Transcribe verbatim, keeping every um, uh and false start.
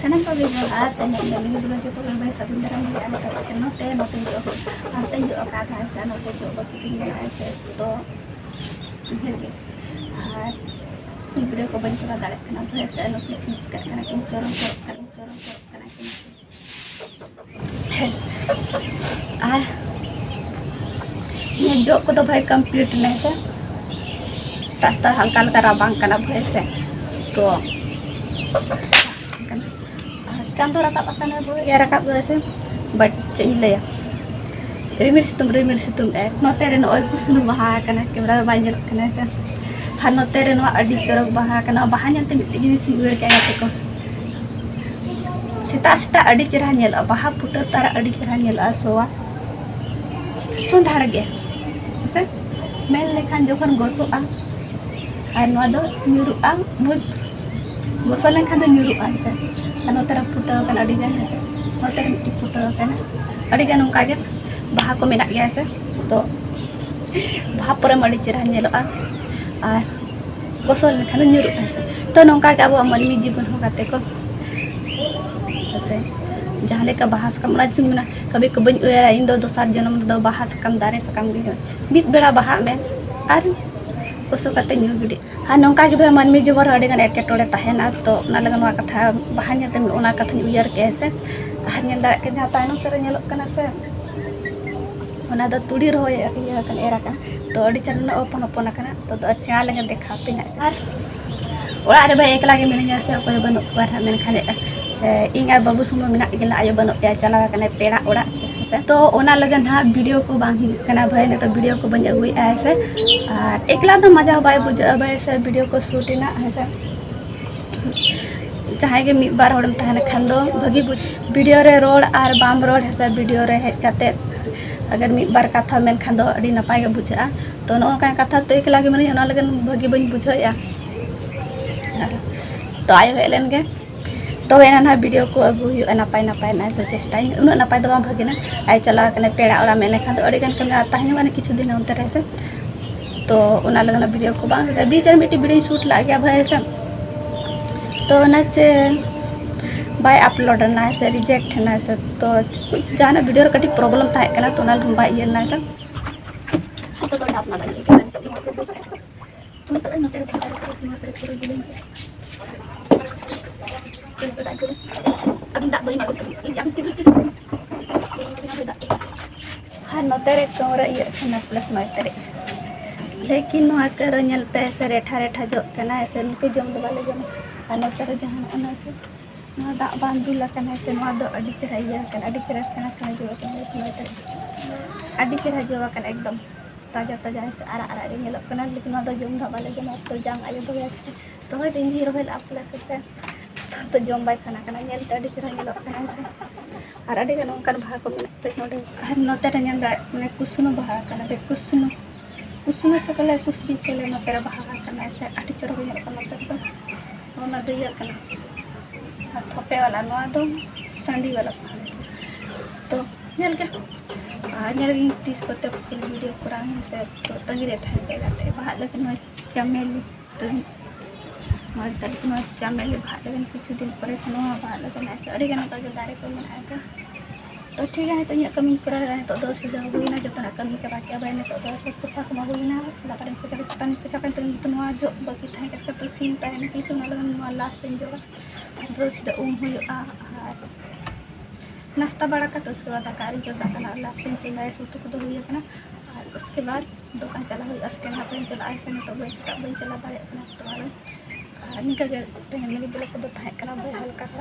ᱥᱟᱱᱟᱢ ᱠᱚᱜᱮ ᱡᱚᱦᱟᱨ᱾ ᱛᱮᱦᱮᱧ ᱤᱧ ᱫᱚ ᱢᱤᱫ ᱫᱩᱞᱟᱹᱲ ᱡᱚᱛᱚ ᱦᱚᱲ ᱵᱟᱭ ᱥᱟᱹᱜᱩᱱ ᱫᱟᱨᱟᱢ ᱜᱮᱭᱟ᱾ ᱟᱨ ᱱᱚᱛᱮ, ᱱᱚᱛᱮ ᱡᱚᱜ, ᱦᱟᱱᱛᱮᱧ ᱡᱚᱜ ᱟᱠᱟᱫᱟ ᱥᱮ ᱱᱚᱛᱮ ᱡᱚᱜ ᱵᱟᱹᱠᱤ ᱛᱤᱧ ᱢᱮᱱᱟᱜᱼᱟ ᱥᱮ, ᱛᱚ ᱰᱷᱮᱨ ᱜᱮ᱾ ᱟᱨ ᱵᱷᱤᱰᱤᱭᱳ ᱠᱚ ᱵᱟᱹᱧ ᱠᱚᱨᱟᱣ ᱫᱟᱲᱮᱭᱟᱜ ᱠᱟᱱᱟ, ᱵᱷᱚᱭᱮᱥ ᱟᱨ ᱱᱚᱛᱮ ᱥᱤᱧ ᱪᱤᱠᱟᱹᱜ ᱠᱟᱱᱟ ᱠᱤᱱ, ᱪᱚᱨᱚᱢ ᱪᱚᱨᱚᱢ ᱠᱟᱱᱟ ᱠᱤᱱ, ᱪᱚᱨᱚᱢ ᱪᱚᱨᱚᱢ ᱠᱟᱱᱟ ᱠᱤᱱ᱾ ᱟᱨ ᱤᱧᱟᱹᱜ ᱡᱚᱜ ᱠᱚᱫᱚ ᱵᱷᱟᱹᱭ ᱠᱚᱢᱯᱞᱤᱴ ᱮᱱᱟ ᱦᱮᱸᱥᱮ᱾ ᱥᱮᱛᱟᱜ ᱥᱮᱛᱟᱜ ᱦᱟᱞᱠᱟ ᱦᱟᱞᱠᱟ ᱨᱟᱵᱟᱝ ᱠᱟᱱᱟ ᱵᱷᱟᱹᱭ ᱥᱮ, ᱛᱚ ᱟᱨ ᱪᱟᱸᱫᱚ ᱨᱟᱠᱟᱵ ᱟᱠᱟᱱᱟ ᱵᱷᱟᱹᱭ, ᱮ ᱨᱟᱠᱟᱵ ᱠᱟᱱᱟ ᱥᱮ, but ᱪᱮᱫ ᱤᱧ ᱞᱟᱹᱭᱟ, ᱨᱤᱢᱤᱞ ᱥᱤᱛᱩᱝ, ᱨᱤᱢᱤᱞ ᱥᱤᱛᱩᱝ ᱮ᱾ ᱱᱚᱛᱮ ᱨᱮ ᱱᱚᱜᱼᱚᱭ ᱠᱩᱥᱱᱩ ᱵᱟᱦᱟ ᱟᱠᱟᱱᱟ, ᱠᱮᱢᱨᱟ ᱨᱮ ᱵᱟᱭ ᱧᱮᱞᱚᱜ ᱠᱟᱱᱟ ᱦᱮᱸᱥᱮ᱾ ᱟᱨ ᱱᱚᱛᱮ ᱨᱮ ᱱᱚᱣᱟ ᱟᱹᱰᱤ ᱪᱚᱨᱚᱠ ᱵᱟᱦᱟ ᱠᱟᱱᱟ᱾ ᱵᱟᱦᱟ ᱧᱮᱞᱛᱮ ᱢᱤᱫᱴᱮᱡ ᱡᱤᱱᱤᱥ ᱤᱧ ᱩᱭᱦᱟᱹᱨ ᱠᱮᱜᱼᱟ ᱜᱟᱛᱮ ᱠᱚ, ᱥᱮᱛᱟᱜ ᱥᱮᱛᱟᱜ ᱟᱹᱰᱤ ᱪᱮᱦᱨᱟ ᱧᱮᱞᱚᱜᱼᱟ, ᱵᱟᱦᱟ ᱯᱷᱩᱴᱟᱹᱣ ᱛᱟᱨᱟ ᱟᱹᱰᱤ ᱪᱮᱦᱨᱟ ᱧᱮᱞᱚᱜᱼᱟ, ᱥᱚᱣᱟ ᱥᱚᱸᱫᱷᱟᱲ ᱜᱮ ᱦᱮᱸᱥᱮ᱾ ᱢᱮᱱ ᱞᱮᱠᱷᱟᱱ ᱡᱚᱠᱷᱚᱱ ᱜᱚᱥᱚᱜᱼᱟ ᱟᱨ ᱱᱚᱣᱟ ᱫᱚ ᱧᱩᱨᱩᱜᱼᱟ, ᱵᱩᱡᱽ, ᱜᱚᱥᱚ ᱞᱮᱱᱠᱷᱟᱱ ᱫᱚ ᱧᱩᱨᱩᱜᱼᱟ ᱦᱮᱸᱥᱮ᱾ ᱟᱨ ᱱᱚᱛᱮ ᱨᱮ ᱯᱷᱩᱴᱟᱹᱣ ᱟᱠᱟᱱᱟ ᱟᱹᱰᱤ ᱜᱟᱱ ᱦᱮᱸᱥᱮ, ᱱᱚᱛᱮ ᱨᱮ ᱢᱤᱫᱴᱤᱡ ᱯᱷᱩᱴᱟᱹᱣ ᱟᱠᱟᱱᱟ, ᱟᱹᱰᱤ ᱜᱟᱱ ᱚᱱᱠᱟ ᱜᱮ ᱵᱟᱦᱟ ᱠᱚ ᱢᱮᱱᱟᱜ ᱜᱮᱭᱟ ᱦᱮᱸᱥᱮ᱾ ᱛᱚ ᱵᱟᱦᱟ ᱯᱚᱨᱮ ᱢᱟ ᱟᱹᱰᱤ ᱪᱮᱦᱨᱟ ᱧᱮᱞᱚᱜᱼᱟ᱾ ᱟᱨ ᱜᱚᱥᱚ ᱞᱮᱱᱠᱷᱟᱱ ᱫᱚ ᱧᱩᱨᱩᱜᱼᱟ ᱦᱮᱸᱥᱮ᱾ ᱛᱚ ᱱᱚᱝᱠᱟ ᱜᱮ ᱟᱵᱚᱣᱟᱜ ᱢᱟᱹᱱᱢᱤ ᱡᱤᱵᱚᱱ ᱦᱚᱸ ᱜᱟᱛᱮ ᱠᱚ ᱦᱮᱸᱥᱮ, ᱡᱟᱦᱟᱸ ᱞᱮᱠᱟ ᱵᱟᱦᱟ ᱥᱟᱠᱟᱢ, ᱚᱱᱟ ᱜᱮᱠᱚ ᱢᱮᱱᱟ, ᱠᱟᱹᱵᱷᱤ ᱠᱚ ᱵᱟᱹᱧ ᱩᱭᱦᱟᱹᱨᱟ ᱤᱧ ᱫᱚ ᱫᱚᱥᱟᱨ ᱡᱚᱱᱚᱢ ᱨᱮᱫᱚ ᱵᱟᱦᱟ ᱥᱟᱠᱟᱢ ᱫᱟᱨᱮ ᱥᱟᱠᱟᱢ ᱜᱮ ᱦᱩᱭᱩᱜᱼᱟ᱾ ᱢᱤᱫ ᱵᱮᱲᱟ ᱵᱟᱦᱟᱜ ᱢᱮ ᱟᱨ ᱜᱚᱥᱚ ᱠᱟᱛᱮ ᱧᱩᱨ ᱜᱤᱰᱤᱜ᱾ ᱟᱨ ᱱᱚᱝᱠᱟ ᱜᱮ ᱵᱷᱟᱹᱭ ᱢᱟᱹᱱᱢᱤ ᱡᱤᱵᱚᱱ ᱨᱮ ᱟᱹᱰᱤ ᱜᱟᱱ ᱮᱴᱠᱮᱴᱚᱬᱮ ᱛᱟᱦᱮᱱᱟ᱾ ᱛᱚ ᱚᱱᱟ ᱞᱟᱹᱜᱤᱫ ᱱᱚᱣᱟ ᱠᱟᱛᱷᱟ ᱵᱟᱦᱟ ᱧᱮᱞ ᱛᱮ ᱚᱱᱟ ᱠᱟᱛᱷᱟᱧ ᱩᱭᱦᱟᱹᱨ ᱠᱮᱜᱼᱟ ᱦᱮᱸᱥᱮ᱾ ᱟᱨ ᱧᱮᱞ ᱫᱟᱲᱮᱭᱟᱜ ᱠᱟᱱᱟ ᱡᱟᱦᱟᱸ ᱛᱟᱭᱱᱚᱢ ᱥᱮᱫ ᱨᱮ ᱧᱮᱞᱚᱜ ᱠᱟᱱᱟ ᱥᱮ, ᱚᱱᱟ ᱫᱚ ᱛᱩᱲᱤ ᱨᱚᱦᱚᱭ ᱤᱭᱟᱹ ᱟᱠᱟᱱᱟ, ᱮᱨ ᱟᱠᱟᱱᱟ᱾ ᱛᱚ ᱟᱹᱰᱤ ᱪᱮᱦᱨᱟ ᱱᱩᱱᱟᱹᱜ ᱦᱚᱯᱚᱱ ᱦᱚᱯᱚᱱ ᱟᱠᱟᱱᱟ᱾ ᱛᱚ ᱟᱨ ᱥᱮᱬᱟ ᱞᱮᱱᱠᱷᱟᱱ ᱫᱮᱠᱷᱟᱣ ᱟᱯᱮ ᱱᱟᱜ ᱥᱮ᱾ ᱟᱨ ᱚᱲᱟᱜ ᱨᱮ ᱵᱷᱟᱹᱭ ᱮᱠᱞᱟ ᱜᱮ ᱢᱤᱱᱟᱹᱧᱟ ᱥᱮ, ᱚᱠᱚᱭ ᱦᱚᱸ ᱵᱟᱹᱱᱩᱜ ᱠᱚᱣᱟ ᱱᱟᱦᱟᱜ, ᱢᱮᱱᱠᱷᱟᱱ ᱮ, ᱤᱧ ᱟᱨ ᱵᱟᱹᱵᱩ ᱥᱩᱢᱩᱝ ᱢᱮᱱᱟᱜ ᱠᱤᱱᱟ᱾ ᱟᱭᱳ ᱵᱟᱹᱱᱩᱜ ᱮᱭᱟ, ᱪᱟᱞᱟᱣ ᱟᱠᱟᱱᱟᱭ ᱯᱮᱲᱟ ᱚᱲᱟᱜ ᱥᱮ ᱦᱮᱸᱥᱮ᱾ ᱛᱚ ᱚᱱᱟ ᱞᱟᱹᱜᱤᱫ ᱱᱟᱦᱟᱜ ᱵᱷᱤᱰᱤᱭᱳ ᱠᱚ ᱵᱟᱝ ᱦᱤᱡᱩᱜ ᱠᱟᱱᱟ ᱵᱷᱟᱹᱭ, ᱱᱤᱛᱚᱜ ᱵᱷᱤᱰᱤᱭᱳ ᱠᱚ ᱵᱟᱹᱧ ᱟᱹᱜᱩᱭᱮᱫᱼᱟ ᱦᱮᱸᱥᱮ᱾ ᱟᱨ ᱮᱠᱞᱟ ᱫᱚ ᱢᱟᱡᱟ ᱦᱚᱸ ᱵᱟᱭ ᱵᱩᱡᱷᱟᱹᱜᱼᱟ ᱵᱷᱟᱹᱭ ᱥᱮ, ᱵᱷᱤᱰᱤᱭᱳ ᱠᱚ ᱥᱩᱴ ᱨᱮᱱᱟᱜ ᱦᱮᱸᱥᱮ᱾ ᱡᱟᱦᱟᱸᱭ ᱜᱮ ᱢᱤᱫ ᱵᱟᱨ ᱦᱚᱲᱮᱢ ᱛᱟᱦᱮᱱ ᱠᱷᱟᱱ ᱫᱚ ᱵᱷᱟᱹᱜᱤ ᱵᱩᱡᱽ, ᱵᱷᱤᱰᱤᱭᱳ ᱨᱮ ᱨᱚᱲ ᱟᱨ ᱵᱟᱢ ᱨᱚᱲ ᱦᱮᱸᱥᱮ, ᱵᱷᱤᱰᱤᱭᱳ ᱨᱮ ᱦᱮᱡ ᱠᱟᱛᱮᱫ ᱟᱜᱟᱨ ᱢᱤᱫ ᱵᱟᱨ ᱠᱟᱛᱷᱟ ᱢᱮᱱᱠᱷᱟᱱ ᱫᱚ ᱟᱹᱰᱤ ᱱᱟᱯᱟᱭ ᱜᱮ ᱵᱩᱡᱷᱟᱹᱜᱼᱟ᱾ ᱛᱚ ᱱᱚᱜᱼᱚ ᱱᱚᱝᱠᱟᱱ ᱠᱟᱛᱷᱟ ᱛᱮ ᱮᱠᱞᱟ ᱜᱮ ᱢᱤᱱᱟᱹᱧᱟ, ᱚᱱᱟ ᱞᱟᱹᱜᱤᱫ ᱵᱷᱟᱹᱜᱤ ᱵᱟᱹᱧ ᱵᱩᱡᱷᱟᱹᱣᱮᱫᱼᱟ᱾ ᱛᱚ ᱟᱭᱳ ᱦᱮᱡ ᱞᱮᱱ ᱜᱮ, ᱛᱚᱵᱮ ᱮᱱᱟ ᱱᱟᱦᱟᱜ ᱵᱷᱤᱰᱤᱭᱳ ᱠᱚ ᱟᱹᱜᱩ ᱦᱩᱭᱩᱜᱼᱟ ᱱᱟᱯᱟᱭ ᱱᱟᱯᱟᱭ ᱱᱟᱜ ᱥᱮ, ᱪᱮᱥᱴᱟᱭᱟᱹᱧ᱾ ᱩᱱᱟᱹᱜ ᱱᱟᱯᱟᱭ ᱫᱚ ᱵᱟᱝ ᱵᱷᱟᱹᱜᱤᱱᱟ, ᱟᱡ ᱪᱟᱞᱟᱣ ᱟᱠᱟᱱᱟᱭ ᱯᱮᱲᱟ ᱚᱲᱟᱜ, ᱢᱮᱱ ᱞᱮᱠᱷᱟᱱ ᱫᱚ ᱟᱹᱰᱤ ᱜᱟᱱ ᱠᱟᱹᱢᱤ ᱟᱨ ᱛᱟᱦᱮᱸ ᱧᱚᱜ ᱠᱟᱱᱟ ᱠᱤᱪᱷᱩ ᱫᱤᱱ ᱚᱱᱛᱮ ᱨᱮ ᱦᱮᱸᱥᱮ᱾ ᱛᱚ ᱚᱱᱟ ᱞᱟᱹᱜᱤᱫ ᱵᱷᱤᱰᱤᱭᱳ ᱠᱚ ᱵᱟᱝ, ᱵᱤᱪ ᱨᱮ ᱢᱤᱫᱴᱤᱡ ᱵᱷᱤᱰᱤᱭᱳᱧ ᱥᱩᱴ ᱞᱟᱜ ᱜᱮᱭᱟ ᱵᱷᱟᱹᱭ ᱦᱮᱸᱥᱮ᱾ ᱛᱚ ᱚᱱᱟ ᱪᱮ ᱵᱟᱭ ᱟᱯᱞᱳᱰ ᱮᱱᱟ ᱥᱮ ᱨᱤᱡᱮᱠᱴ ᱮᱱᱟ ᱥᱮ, ᱛᱚ ᱡᱟᱦᱟᱱᱟᱜ ᱵᱷᱤᱰᱤᱭᱳ ᱨᱮ ᱠᱟᱹᱴᱤᱡ ᱯᱨᱚᱵᱞᱮᱢ ᱛᱟᱦᱮᱸ ᱠᱟᱱᱟ, ᱛᱚ ᱚᱱᱟ ᱞᱟᱹᱜᱤᱫ ᱵᱟᱭ ᱤᱭᱟᱹ ᱞᱮᱱᱟ ᱥᱮ᱾ ᱱᱤᱛᱚᱜ ᱫᱚ ᱰᱟᱵ ᱢᱟ ᱵᱟᱭ ᱤᱭᱟᱹ ᱠᱟᱱᱟ, ᱱᱤᱛᱚᱜ ᱫᱚ ᱱᱚᱣᱟ ᱠᱚ ᱵᱩᱡᱷᱟᱹᱜ ᱠᱟᱱᱟ᱾ ᱱᱤᱛᱚᱜ ᱫᱚ ᱱᱚᱛᱮ ᱨᱮ ᱱᱚᱛᱮ ᱨᱮ ᱯᱩᱨᱟᱹ ᱜᱤᱞᱟᱹᱧ ᱠᱮᱫᱟ᱾ ᱱᱤᱛᱚᱜ ᱫᱟᱜ ᱠᱚ, ᱟᱫᱚ ᱫᱟᱜ ᱵᱟᱹᱧ ᱮᱢᱟᱜ ᱠᱟᱱᱟ᱾ ᱤᱧ ᱟᱹᱰᱤ ᱥᱤᱵᱤᱞ ᱠᱮᱫᱟ᱾ ᱫᱟᱜ ᱠᱚ᱾ ᱟᱨ ᱱᱚᱛᱮ ᱨᱮ ᱠᱟᱹᱣᱨᱟᱹ ᱤᱭᱟᱹᱜ ᱠᱟᱱᱟ, ᱯᱞᱟᱥ ᱱᱚᱛᱮ ᱨᱮ᱾ ᱞᱮᱠᱤᱱ ᱱᱚᱣᱟ ᱠᱟᱹᱣᱨᱟᱹ ᱧᱮᱞ ᱯᱮ ᱥᱮ, ᱨᱮᱴᱷᱟ ᱨᱮᱴᱷᱟ ᱡᱚᱜ ᱠᱟᱱᱟ ᱥᱮ, ᱱᱩᱠᱩ ᱡᱚᱢ ᱫᱚ ᱵᱟᱞᱮ ᱡᱚᱢᱟ᱾ ᱟᱨ ᱱᱚᱛᱮ ᱨᱮ ᱡᱟᱦᱟᱱᱟᱜ ᱚᱱᱟ ᱥᱮ, ᱱᱚᱣᱟ ᱫᱟᱜ ᱵᱟᱝ ᱫᱩᱞ ᱟᱠᱟᱱᱟ ᱥᱮ, ᱱᱚᱣᱟ ᱫᱚ ᱟᱹᱰᱤ ᱪᱮᱦᱨᱟ ᱤᱭᱟᱹ ᱟᱠᱟᱱᱟ, ᱟᱹᱰᱤ ᱪᱮᱦᱨᱟ ᱥᱮᱬᱟ ᱥᱮᱬᱟ ᱡᱚ ᱟᱠᱟᱱᱟ, ᱞᱮᱠᱤᱱ ᱱᱚᱛᱮ ᱨᱮ ᱟᱹᱰᱤ ᱪᱮᱦᱨᱟ ᱡᱚ ᱟᱠᱟᱱᱟ, ᱮᱠᱫᱚᱢ ᱛᱟᱡᱟ ᱛᱟᱡᱟ ᱥᱮ ᱟᱨᱟᱜ ᱟᱨᱟᱜ ᱜᱮ ᱧᱮᱞᱚᱜ ᱠᱟᱱᱟ᱾ ᱞᱮᱠᱤᱱ ᱱᱚᱣᱟ ᱫᱚ ᱡᱚᱢ ᱫᱚ ᱵᱟᱞᱮ ᱡᱚᱢᱟ, ᱛᱚ ᱡᱟᱝ ᱟᱭᱳ ᱫᱚᱦᱚᱭᱟ ᱥᱮ᱾ ᱨᱚᱦᱚᱭ ᱫᱚ ᱤᱧ ᱜᱤᱧ ᱨᱚᱦᱚᱭ ᱞᱮᱫᱼᱟ ᱯᱞᱟᱥ ᱥᱮ, ᱛᱚ ᱡᱚᱢ ᱵᱟᱭ ᱥᱟᱱᱟ ᱠᱟᱱᱟ, ᱧᱮᱞ ᱛᱮ ᱟᱹᱰᱤ ᱪᱮᱦᱨᱟ ᱧᱮᱞᱚᱜ ᱠᱟᱱᱟ ᱦᱮᱸ ᱥᱮ᱾ ᱟᱨ ᱟᱹᱰᱤ ᱜᱟᱱ ᱚᱱᱠᱟᱱ ᱵᱟᱦᱟ ᱠᱚ ᱢᱮᱱᱟᱜ ᱛᱮ ᱱᱚᱰᱮ᱾ ᱟᱨ ᱱᱚᱛᱮ ᱨᱮ ᱧᱮᱞ ᱫᱟᱲᱮᱭᱟᱜ ᱠᱟᱱᱟ, ᱠᱩᱥᱱᱩ ᱵᱟᱦᱟ ᱠᱟᱱᱟ, ᱫᱮ ᱠᱩᱥᱱᱩ, ᱠᱩᱥᱱᱩ ᱥᱮ ᱠᱚ ᱞᱟᱹᱭᱟ ᱠᱩᱥᱵᱤ ᱠᱚ ᱞᱟᱹᱭᱟ, ᱱᱚᱛᱮ ᱨᱮ ᱵᱟᱦᱟ ᱠᱟᱱᱟ ᱥᱮ, ᱟᱹᱰᱤ ᱪᱚᱨᱚᱠ ᱧᱮᱞᱚᱜ ᱠᱟᱱᱟ ᱱᱚᱛᱮ ᱨᱮᱫᱚ᱾ ᱚᱱᱟ ᱫᱚ ᱤᱭᱟᱹ ᱠᱟᱱᱟ, ᱟᱨ ᱛᱷᱚᱯᱮ ᱵᱟᱞᱟ, ᱱᱚᱣᱟ ᱫᱚ ᱥᱟᱺᱰᱤ ᱵᱟᱞᱟ ᱵᱟᱦᱟ ᱦᱮᱸ ᱥᱮ᱾ ᱛᱚ ᱧᱮᱞ ᱜᱮ, ᱟᱨ ᱧᱮᱞ ᱜᱤᱧ ᱛᱤᱥ ᱠᱚᱛᱮ ᱯᱷᱩᱞ ᱵᱷᱤᱰᱤᱭᱳ ᱠᱚᱨᱟᱣ ᱦᱮᱸ ᱥᱮ᱾ ᱛᱚ ᱛᱟᱺᱜᱤ ᱨᱮ ᱛᱟᱦᱮᱱ ᱯᱮ ᱜᱟᱛᱮ᱾ ᱵᱟᱦᱟ ᱞᱟᱹᱜᱤᱫ ᱱᱚᱣᱟ ᱪᱟᱢᱮᱞᱤ ᱛᱟᱹᱞᱤᱧ, ᱱᱚᱣᱟ ᱛᱟᱹᱞᱤᱧ, ᱱᱚᱣᱟ ᱪᱟᱢᱮᱞᱤ ᱵᱟᱦᱟ ᱞᱟᱹᱜᱤᱫ ᱠᱤᱪᱷᱩ ᱫᱤᱱ ᱯᱚᱨᱮ ᱠᱷᱚᱱ ᱱᱚᱣᱟ ᱵᱟᱦᱟ ᱞᱟᱹᱜᱤᱫ ᱦᱮᱸ ᱥᱮ᱾ ᱟᱹᱰᱤ ᱜᱟᱱ ᱚᱱᱠᱟ ᱜᱮ ᱫᱟᱨᱮ ᱠᱚ ᱢᱮᱱᱟᱜᱼᱟ ᱦᱮᱸ ᱥᱮ᱾ ᱛᱚ ᱴᱷᱤᱠ ᱜᱮᱭᱟ, ᱱᱤᱛᱚᱜ ᱤᱧᱟᱹᱜ ᱠᱟᱹᱢᱤᱧ ᱠᱚᱨᱟᱣ ᱮᱫᱟ᱾ ᱱᱤᱛᱚᱜ ᱫᱚ ᱥᱤᱫᱷᱟᱹ ᱦᱩᱭᱱᱟ, ᱡᱚᱛᱚᱱᱟᱜ ᱠᱟᱹᱢᱤ ᱪᱟᱵᱟ ᱠᱮᱫᱼᱟ ᱵᱟᱭ᱾ ᱱᱤᱛᱚᱜ ᱫᱚ ᱥᱮ ᱯᱚᱪᱟ ᱠᱚᱢᱟ ᱦᱩᱭᱱᱟ, ᱞᱟᱛᱟᱨᱤᱧ ᱯᱚᱪᱟ ᱠᱮᱫ, ᱪᱮᱛᱟᱱᱤᱧ ᱯᱚᱪᱟ ᱠᱮᱫ, ᱱᱤᱛᱚᱜ ᱱᱚᱣᱟ ᱡᱚᱜ ᱵᱟᱹᱠᱤ ᱛᱟᱦᱮᱸ ᱠᱟᱱ ᱠᱷᱟᱡ ᱛᱚ ᱥᱤᱢ ᱛᱟᱦᱮᱱᱟ ᱠᱤᱪᱷᱩ, ᱚᱱᱟ ᱞᱟᱹᱜᱤᱫ ᱱᱚᱣᱟ ᱞᱟᱥᱴ ᱨᱤᱧ ᱡᱚᱜᱟ᱾ ᱱᱤᱛᱚᱜ ᱫᱚ ᱥᱤᱫᱷᱟᱹ ᱩᱢ ᱦᱩᱭᱩᱜᱼᱟ ᱟᱨ ᱱᱟᱥᱛᱟ ᱵᱟᱲᱟ ᱠᱟᱛᱮ ᱩᱥᱠᱮ ᱵᱟᱫ ᱫᱟᱠᱟ ᱟᱨᱤᱧ ᱪᱚᱸᱫᱟ ᱠᱟᱱᱟ, ᱞᱟᱥᱴ ᱨᱤᱧ ᱪᱚᱸᱫᱟᱭᱟ, ᱥᱮ ᱩᱛᱩ ᱠᱚᱫᱚ ᱦᱩᱭ ᱟᱠᱟᱱᱟ᱾ ᱟᱨ ᱩᱥᱠᱮ ᱵᱟᱫ ᱫᱚᱠᱟᱱ ᱪᱟᱞᱟᱜ ᱦᱩᱭᱩᱜᱼᱟ, ᱥᱮ ᱦᱟᱸᱜ ᱵᱟᱹᱧ ᱪᱟᱞᱟᱜᱼᱟ, ᱥᱮ ᱱᱤᱛᱚᱜ ᱵᱟᱹᱧ, ᱥᱮᱛᱟᱜ ᱵᱟᱹᱧ ᱪᱟᱞᱟᱣ ᱫᱟᱲᱮᱭᱟᱜ ᱠᱟᱱᱟ᱾ ᱛᱚ ᱟᱨ ᱱᱤᱝᱠᱟᱹ ᱜᱮ ᱛᱮᱦᱮᱧ ᱢᱤᱱᱤ ᱵᱞᱚᱜ ᱠᱚᱫᱚ ᱛᱟᱦᱮᱸ ᱠᱟᱱᱟ ᱵᱷᱟᱹᱭ ᱦᱟᱞᱠᱟ ᱥᱟ᱾